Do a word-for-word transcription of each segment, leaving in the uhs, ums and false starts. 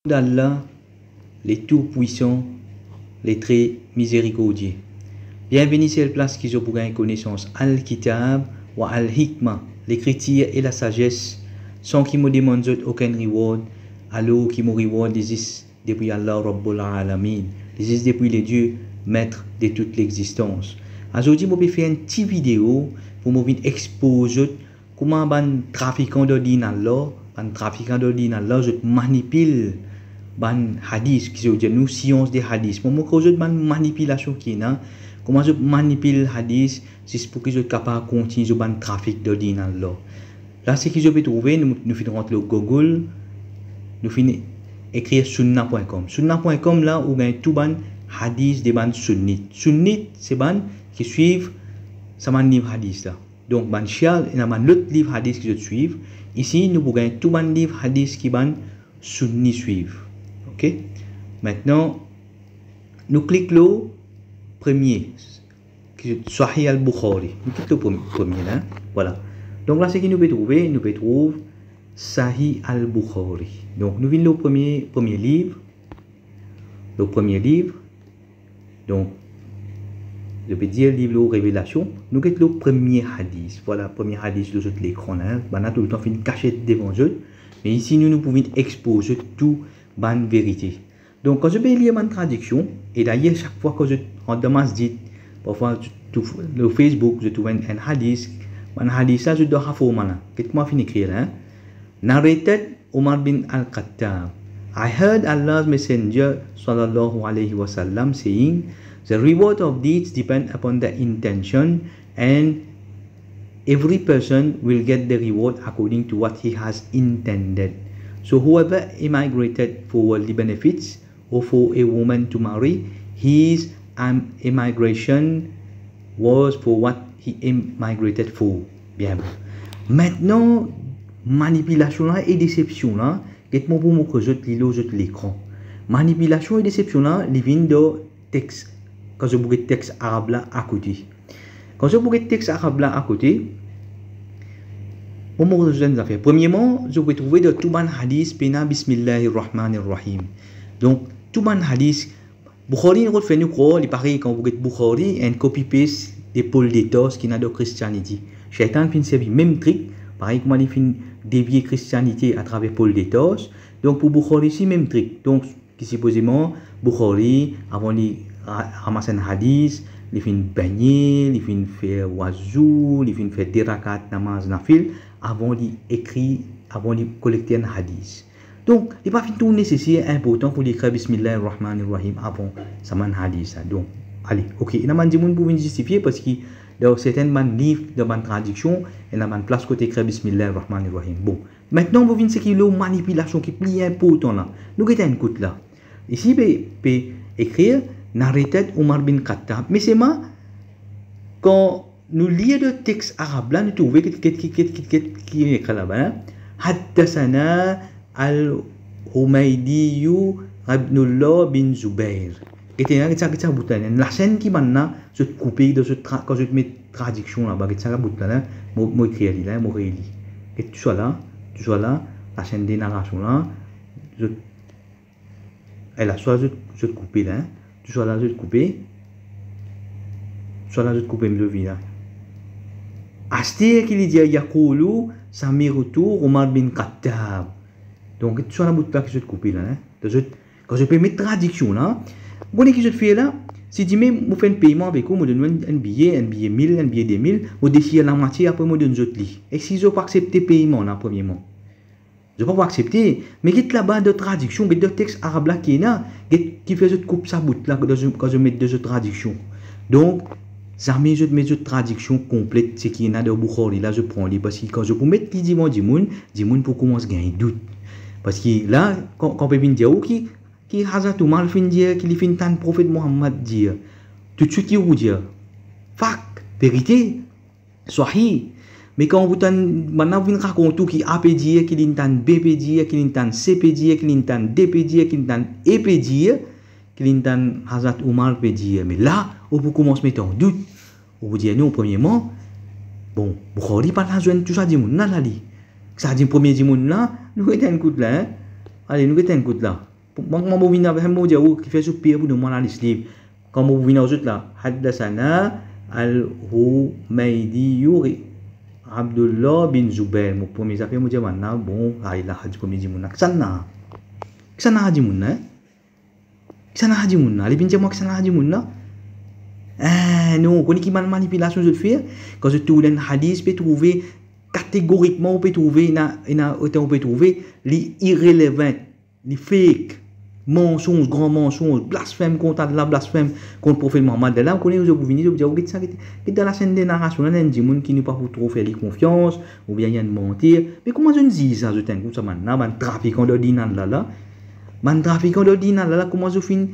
d'Allah, le Tout-Puissant, le Très Miséricordieux. Bienveni sel plas ki zot pou gagn konesans Al-Kitab wa Al-Hikma, lekritir e lasazes, san ki mo demann zot okenn reward, alor ki mo reward li zis depi Allah Rabbul Alamin, li zis depi le Dieu, maître de toute l'existence. Azordi mo pe fer enn ti video pou mo vinn expoz zot kouma bann trafikan dan din Allah, bann trafikan dan din Allah, zot manipil bann hadis, ki zot dir nou science de hadis. Mo montre zot bann manipilasion ki ena, kouma zot manipil hadis, zis pou ki zot kapav kontign zot bann trafik dan din Allah. La, seki zot pe trouve, nou, nou finn rant lor Google, nou finn ekrir sunna point com. Sunna point com la, ou gagn tou bann hadis de bann sunnit. Sunnit, se bann ki swiv sa bann liv hadis la. Donk, bann Shia, ena bann lot liv hadis ki zot swiv. Isi, nou pou gagn tou bann liv hadis ki bann sunni swiv. Ok? Aster, nou klik lor premie, ki Sahih Al-Bukhari. Nou klik lor prem-, premie la, vwala. Donk la, seki nou pe trouve, nou pe trouv Sahih Al-Bukhari. Donk, nou vinn lor premie, premie liv. Lor premie liv. Donk, zot pe dir liv lor Revelasion. Nou get lor premie hadis. Vwala, premie hadis lor zot lekran la. Bann la toultan finn kasiet devan zot. Me isi, nou, nou pou vinn expoz zot tou bann verite. Donk, kan zot pe lir bann tradiksion, e dayer, sak fwa kan zot rant dan masjid, parfwa, zot trouv, lor Facebook, zot trouv enn, enn hadis, bann hadis la, zot dan sa forma la. Get kouma finn ekrir la, hein? Narrated Umar bin Al-Khattab. I heard Allah's Messenger, sallallahu alayhi wa sallam, saying, "The reward of deeds depend upon the intention, and every person will get the reward according to what he has intended. So whoever emigrated for worldly benefits or for a woman to marry, his, um, emigration was for what he emigrated for." Bien. Aster, manipilasion la e desepsion la, get mo pou montre zot li lor zot lekran. Manipilasion e desepsion la, li vinn dan text, kan zot pou get text arab la akote. Kan zot pou get text arab la akote, mo montre zot enn zafer. Premierman, zot pe trouve dan tou bann hadis pena Bismillahir Rahmanir Rahim. Donk, tou bann hadis, Bukhari, nou kot fer nou krwar, li parey kan ou get Bukhari, enn copy-paste de Paul de Tarse ki ena dan Christianity. Seytan finn servi mem trik, parey kouma li finn devie Christianity atraver Paul de Tarse. Donk, pou Bukhari osi, mem trik. Donk, ki sipozeman, Bukhari, avan li ra-, ramas enn hadis, li finn begne, li finn fer wazou, li finn fer de rakat namaz nafil, avan li ekrir, avan li kolekte enn hadis. Donk, li pa finn trouv neseser, inportan pou li ekrir Bismillahir Rahmanir Rahim avan sa bann hadis la. Donk, ale, ok, ena bann dimoun pou vinn zistifie, parski dan serten bann liv, dan bann tradiksion, ena bann plas kot ekrir Bismillahir Rahmanir Rahim. Bon, aster, pou vinn seki lor manipilasion ki pli inportan la. Nou get enn kout la. Isi pe, pe ekrir, narrated Umar bin Khattab. Me selman, kan nou lir dan text arab la, nou trouve ki, ki, ki ekrir laba, hein? Haddathana Al-Humaydi Abdullah bin Zubair. Gete la, get sa, get sa bout la, hein? Lasenn ki bann la, zot koupe dan zot tra-, kan zot met tradiksion laba, get sa bout la, hein? Mo, mo ekrir li la, mo reli. Get tousala, tousala, lasenn de narasion la, zot E la, swa zot, zot koupe la, hein. Tousala zot koupe. Tousala zot koupe, mo trouv la. Aster ki li dir, yaqulu sami'tu Umar bin Khattab. Donk, tousala bout la ki zot koupe la, hein. Donk, zot, kan zot pe met tradiksion la, ou kone ki zot fer la? Si dime mo fer enn peyman avek ou, mo donn ou enn, enn biye, enn biye mil, enn biye de mil, mo desir lamwatie, apre mo donn zot li. Eski zot pou aksepte peyman la, premierman? Zot pa pou aksepte, me get laba dan tradiksion, get dan text arab la ki ena, get kifer zot koup sa bout la, kan zot, kan zot met dan zot tradiksion. Donk, zame zot met zot tradiksion konplet, seki ena dan Bukhari la, zot pran li, parski kan zot pou met li devan dimoun, dimoun pou koumans gagn dout. Parski la, kan, kan pe vinn dir ou ki, ki Hazrat Umar finn dir, ki li finn tann Profet Muhammad dir, toutswit ki ou pou dir? Fak, verite, Sahih. Me kan ou tann, bann la vinn rakont ou ki A pe dir, ki linn tann B pe dir, ki linn tann C pe dir, ki linn tann D pe dir, ki linn tann E pe dir, ki linn tann Hazrat Umar pe dir. Me la, ou pou koumans met an dout. Ou pou dir, non, premierman, bon, Bukhari pa la zwenn tou sa dimoun la, la li. Sa dimoun, premie dimoun la, nou get enn kout la, hein. Ale, nou get enn kout la. Mwa, kouma mo vinn avek, mo dir ou, kifer zot per pou donn mwa lalis liv. Kan mo vinn ar zot la, haddathana Al-Humaydi Abdullah bin Zubair. Mo premie zafer, mo dir bann la, bon, ay la, sa premie dimoun la. Kisannla? Kisannla dimoun la, hein? Kisannla dimoun la? Li vinn dir mwa kisannla dimoun la? Eh, non, kone ki bann manipilasion zot fer? Kan zot trouv enn hadis, pe trouve, kategorikman, ou pe trouve, ena, ena, otan ou pe trouve, li irrelevant. Li fake, mansonz, gran mansonz, blasfem kont Allah, blasfem kont Profet Muhammad. La, ou kone, zot pou vini, zot pou dir, "Oh, get sa, get, get dan lasenn de narasion la, ena enn dimoun ki nou pa pou tro fer li konfians, oubien li enn manter." Me kouma zot inn ziz sa, zot enn koumsa bann la, bann trafikan dan din Allah la? Bann trafikan dan din Allah la, kouma zot finn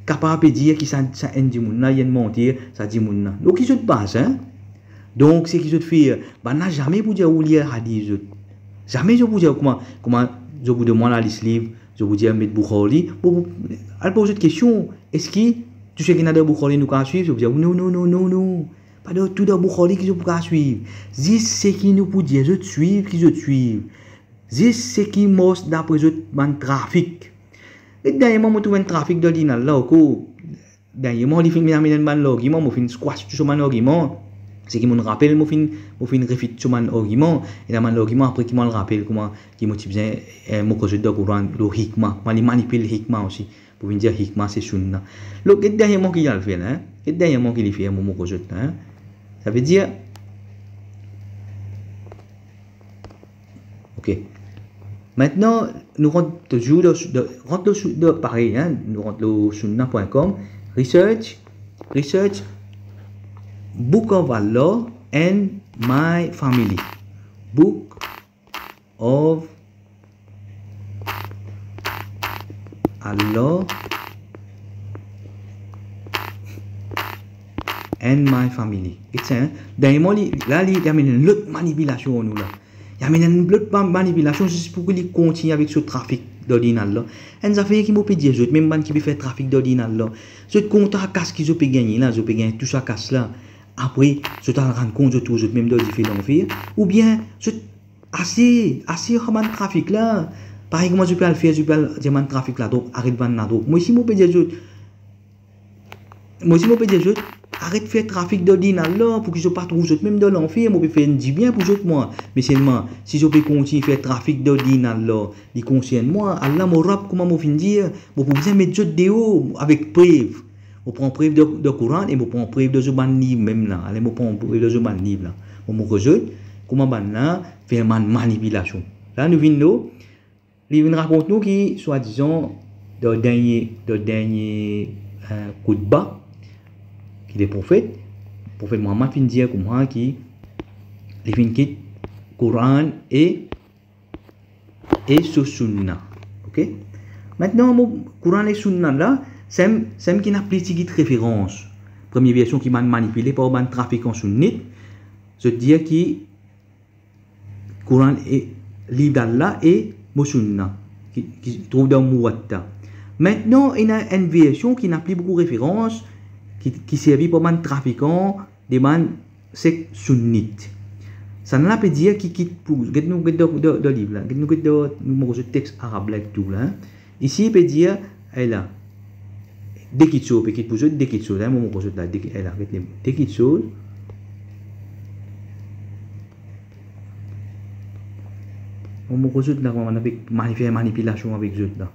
kapav pe dir ki sa, sa enn dimoun la, li enn manter, sa dimoun la? Lor ki zot baz, hein? Donk, seki zot fer, bann la zame pou dir ou lir hadis zot. Zame zot pou dir kouma, kouma zot pou donn mwa lalis liv, zot pou dir met Bukhari. Bon, bon, al poz zot kestion, eski tou seki ena dan Bukhari nou kapav swiv? Zot pou dir, non, non, non, non, non. Pa dan tou dan Bukhari ki zot pou kapav swiv. Zis seki nou pou dir zot swiv, ki zot swiv. Zis seki mars dapre zot bann trafik. E derniereman, mo trouv enn trafik dan din Allah ankor. Derniereman, li finn amenn enn bann largiman, mo finn squash tou so bann largiman. Seki mo'nn rapel, mo finn, mo finn refit so bann largiman. Ena bann largiman apre ki mo'nn rapel kouma ki mo ti bizin, eh, mo koz zot dan Koran, lor hikma, kouma li manipil hikma osi. Pou vinn dir hikma se sunna. Lor, get derniereman ki li al fer la, hein? Get derniereman ki li fer, mo, mo koz zot la, hein? Savedir, Ok. Mintnan, nou rant touzour dan, dan, rant lor sou-, dan, parey, hein, nou rant lor sunna point com, research, research, Book of Allah and My Family. Book of Allah and My Family. Get sa, hein? Derniereman, li, la, li, li amenn enn lot manipilasion ar nou la. Li amenn enn lot ma-, manipilasion zis pou ki li kontign avek so trafik dan din Allah. Enn zafer ki mo pe dir zot, mem bann ki pe fer trafik dan din Allah, zot kontan sa kas ki zot pe gagne la, zot pe gagne tou sa kas la. Apre, zot al rann kont, zot trouv zot mem dan dife lanfer, oubien zot ase, ase ar bann trafik la. Parey kouma zot pe al fer, zot pe al dir bann trafik ladrog, aret vann ladrog. Mo osi mo pe dir zot, mo osi mo pe dir zot, aret fer trafik dan din Allah, pou ki zot pa trouv zot mem dan lanfer. Mo pe fer enn dibien pou zot, mwa. Me selman, si zot pe kontign fer trafik dan din Allah, li konsern mwa. Allah mo Rab, kouma mo finn dir, mo pou bizin met zot deor avek prev. Mo pran prev dan, dan Koran e mo pran prev dan zot bann liv mem la. Ale, mo pran prev dan zot bann liv la. Mo, mo koz zot kouma bann la fer bann manipilasion. La, nou vinn lor, li vinn rakont nou ki, swadizan, dan dernie, dan dernie, eh, koutba ki Leprofet, Profet Muhammad finn dir kouma ki li finn kit Koran e e so sunna. Ok? Mintnan, mo, Koran e sunna la, sa mem, sa mem ki ena pli tigit referans. Premie version ki bann manipile par bann trafikan sunnit, zot dir ki Koran e liv Allah e mo sunna, ki, ki trouv dan Muwatta. Mintnan, ena enn version ki ena pli boukou referans, ki, ki servi par bann trafikan, de bann sek sunnit. Sannla pe dir ki kit pou, get nou, get dan, dan, dan liv la, get nou, get dan, nou, mo koz zot text arab la ek tou la, hein. Isi pe dir, ala, de kit soz, pe kit pou zot, de kit soz, hein, mo, mo koz zot la, de ki-, ala, get le, de kit soz. Mo, mo koz zot la, kouma bann la pe mani-, fer manipilasion avek zot la.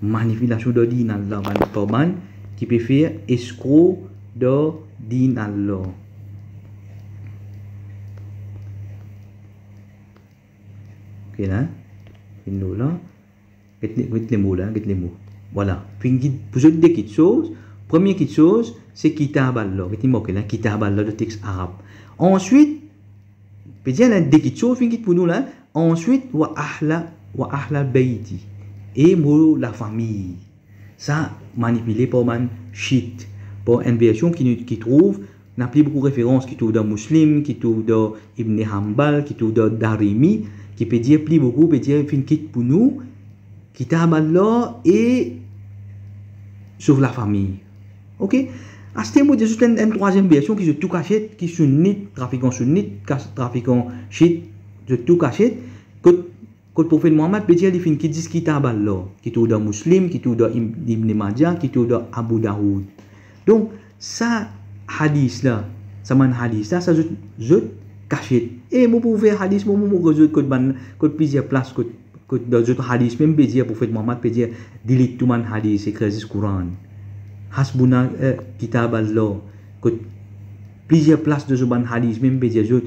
Manipilasion dan din Allah, bann, par bann ki pe fer eskro dan din Allah. Ok la, finn lor la. Get le, get lemo la, get lemo. Vwala. Finn kit pou zot de kit soz. Premie kit soz, se Kitab Allah. Get li marke la, Kitab Allah, dan text arab. Answit, pe dir la, de kit soz finn kit pou nou la. Answit, wa ahla, wa ahla bayti, e mo lafami. Sa manipile par bann Shiit. Par enn version ki nou, ki trouv, ena pli boukou referans, ki trouv dan Muslim, ki trouv dan Ibn Hanbal, ki trouv dan Darimi, ki pe dir pli boukou, pe dir finn kit pou nou Kitab Allah e sof lafami. Ok? Aster mo dir zot enn, enn trwaziem version ki zot tou kasiet, ki sunnit, trafikan sunnit, kas-, trafikan Shiit, zot tou kasiet, kot Kot Profet Muhammad pe dir li finn kit zis Kitab Allah, ki trouv dan Muslim, ki trouv dan Im-, Ibn Majah, ki trouv dan Abu Dawood. Donk, sa hadis la, sa bann hadis la, sa zot, zot kasiet. E mo pou fer hadis, mo, mo, mo montre zot kot bann, kot plizier plas, kot, kot dan zot hadis mem pe dir, Profet Muhammad pe dir, delete tou bann hadis, ekrir zis Koran. Hasbuna, eh, Kitab Allah, kot plizier plas dan zot bann hadis mem pe dir zot,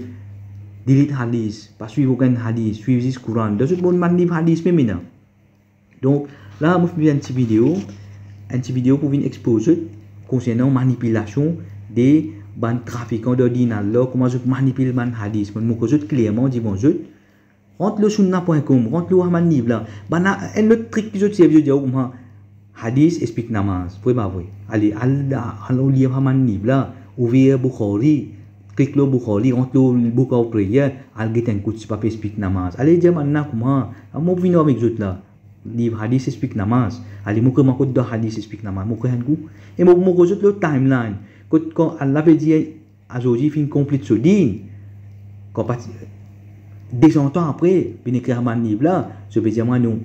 delete hadis, pa swiv okenn hadis, swiv zis Koran. Dan zot bann, bann liv hadis mem ena. Donk, la, mo finn fer enn ti video, enn ti video pou vinn expoz zot konsernan manipilasion de bann trafikan dan din Allah, kouma zot manipil bann hadis. Mo montre zot klerman, devan zot, rant lor sunna point com, rant lor sa bann liv la. Bann la, enn lot trik ki zot servi, zot dir, oh, kouma hadis explique namaz. Vre pa vre? Ale, al, al lir sa bann liv la, ouver Bukhari, klik lor Bukhari, rant lor Book of Prayer, al get enn kout si pa pe explique namaz. Ale, dir bann la kouma, mo vinn avek zot la. Liv hadis explique namaz. Ale, mo montre zot kot dan hadis explique namaz. Mo montre enn kou. E mo, mo montre zot lor timeline. Kot kan Allah pe dir, azordi finn konplet so din. Kan pa ti, de san an apre, vinn ekrir sa bann liv la, zot pe dir mwa, non,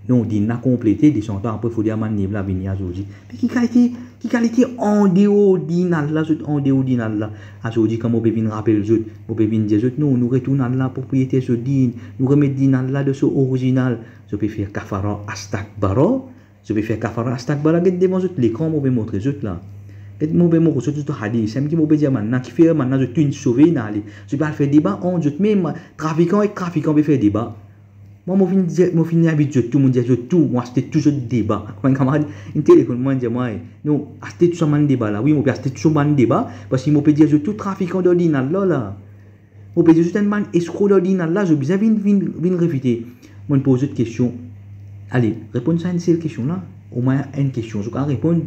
non, din la konplete, de san an apre, fode sa bann liv la vini azordi. Me ki kalite, ki kalite andeor din Allah, zot andeor din Allah? Azordi, kan mo pe vinn rapel zot, mo pe vinn dir zot, non, nou retourn Allah propriyeter so din, nou remet din Allah dan so orizinal. Zot pe fer kafara astakbara. Zot pe fer kafara astakbara, get devan zot lekran, mo pe montre zot la. Get, mo pe montre zot, zot hadis, samem ki mo pe dir bann la, ki fer bann la, zot tou inn sove, inn ale. Zot pe al fer deba ant zot mem, trafikan ek trafikan pe fer deba. Mwa, mo finn dir, mo finn invit zot tou, mo dir zot tou, mo aste tou zot deba. Kouma enn kamarad inn telefonn mwa, inn dir mwa, eh, non, aste tou sa bann deba la. Wi, mo pe aste tou sa bann deba, parski mo pe dir zot tou trafikan dan din Allah la. Mo pe dir zot enn bann eskro dan din Allah, zot bizin vinn, vinn, vinn refite. Mo'nn poz zot kestion. Ale, reponn sa enn sel kestion la. Omwin enn kestion, zot kav reponn.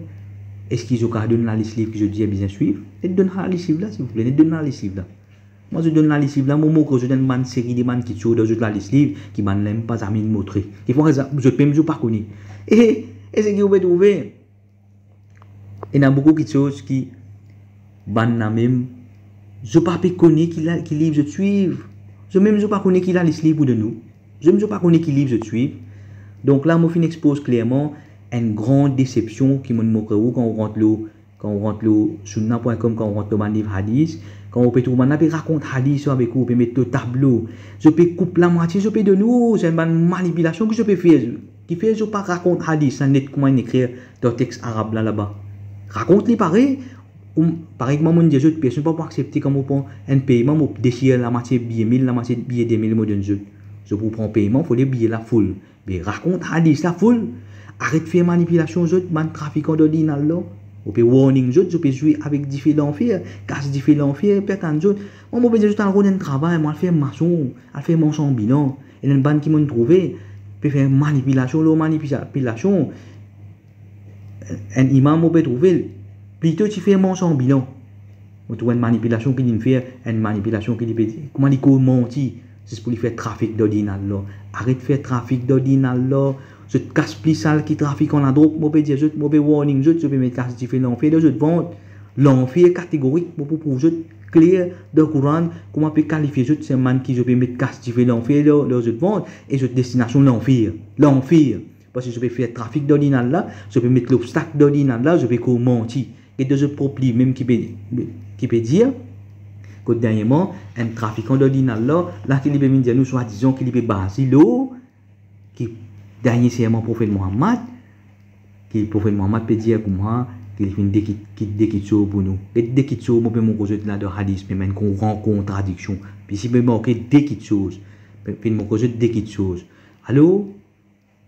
Eski zot kav donn lalis liv ki zot dir bizin swiv? Net donn lalis liv la, silvouple, net donn lalis liv la. Mwa, zot donn lalis liv la, mo montre zot enn bann seri de bann kiksoz dan zot lalis liv, ki bann la mem pa zame inn montre. Ki fwa, zot mem zot pa kone. E, e seki ou pe trouve, ena boukou kiksoz ki bann la mem, zot pa pe kone ki la, ki liv zot swiv. Zot mem zot pa kone ki lalis liv pou donn ou. Zot mem zot pa kone ki liv zot swiv. Donk la, mo finn expoz klerman enn gran desepsion ki mo'nn montre ou kan ou rant lor, kan ou rant lor sunna point com, kan ou rant lor bann liv hadis, kan ou pe trouv bann la pe rakont hadis avek ou, pe met lor tablo. Zot pe koup lamwatie, zot pe donn ou, se enn bann manipilasion ki zot pe fer. Kifer zot pa rakont hadis la net kouma inn ekrir dan tex arab la laba. Rakont li parey, kouma, parey kouma mo'nn dir zot, personn pa pou aksepte kan mo pran enn peyman, mo desir lamwatie biye mil, lamwatie biye de mil, mo donn zot. Zot pou pran peyman, fode biye la full. Me rakont hadis la full. Aret fer manipilasion zot, bann trafikan dan din Allah. Mo pe warning zot, zot pe zwe avek dife lanfer, kas dife lanfer pe atann zot. Mwa, mo pe dir zot al rod enn travay, mwa, al fer mason, al fer marsan bilan. Ena enn bann ki mo'nn trouve, pe fer manipilasion lor manipilasion. Enn imam mo pe trouve, plito ti fer marsan bilan. Mo trouv enn manipilasion ki li'nn fer, enn manipilasion ki li pe dir, kouma li koz manti, zis pou li fer trafik dan din Allah. Aret fer trafik dan din Allah. Zot kas pli sal ki trafikan ladrog, mo pe dir zot, mo pe warning zot, zot pe met kas dife lanfer dan zot vant. Lanfer kategorik, mo pou prouv zot kler dan Koran, kouma pe kalifie zot, se bann ki zot pe met kas dife lanfer dan, dan zot vant, e zot destinasion lanfer. Lanfer. Parski zot pe fer trafik dan din Allah, zot pe met lobstak dan din Allah, zot pe koz manti. Get dan zot prop liv mem ki pe, ki pe dir, kot derniereman, enn trafikan dan din Allah, la ki li pe vinn dir nou swadizan ki li pe baze lor, ki dernie serman Profet Muhammad, ki Profet Muhammad pe dir kouma, ki li finn de kit, kit de kiksoz pou nou. Get de kiksoz, mo pe montre zot la dan hadis, mem enn gran kontradiksion. Pe si pe marke de kiksoz, pe, finn montre zot de kiksoz. Alor,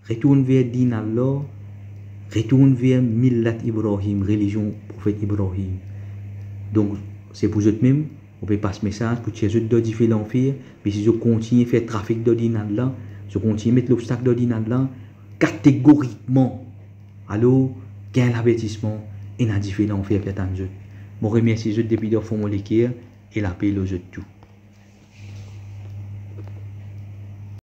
retourn ver din Allah, retourn ver millat Ibrahim, relizion Profet Ibrahim. Donk, se pou zot mem, mo pe pas mesaz pou tir zot dan dife lanfer, me si zot kontigne fer trafik dan din Allah, zot kontigne met lobstak dan din Allah, kategorikman, alor, gagn lavertisman, ena dife lanfer pe atann zot. Mo remersie zot depi dan fon mo leker, e lape lor zot tou.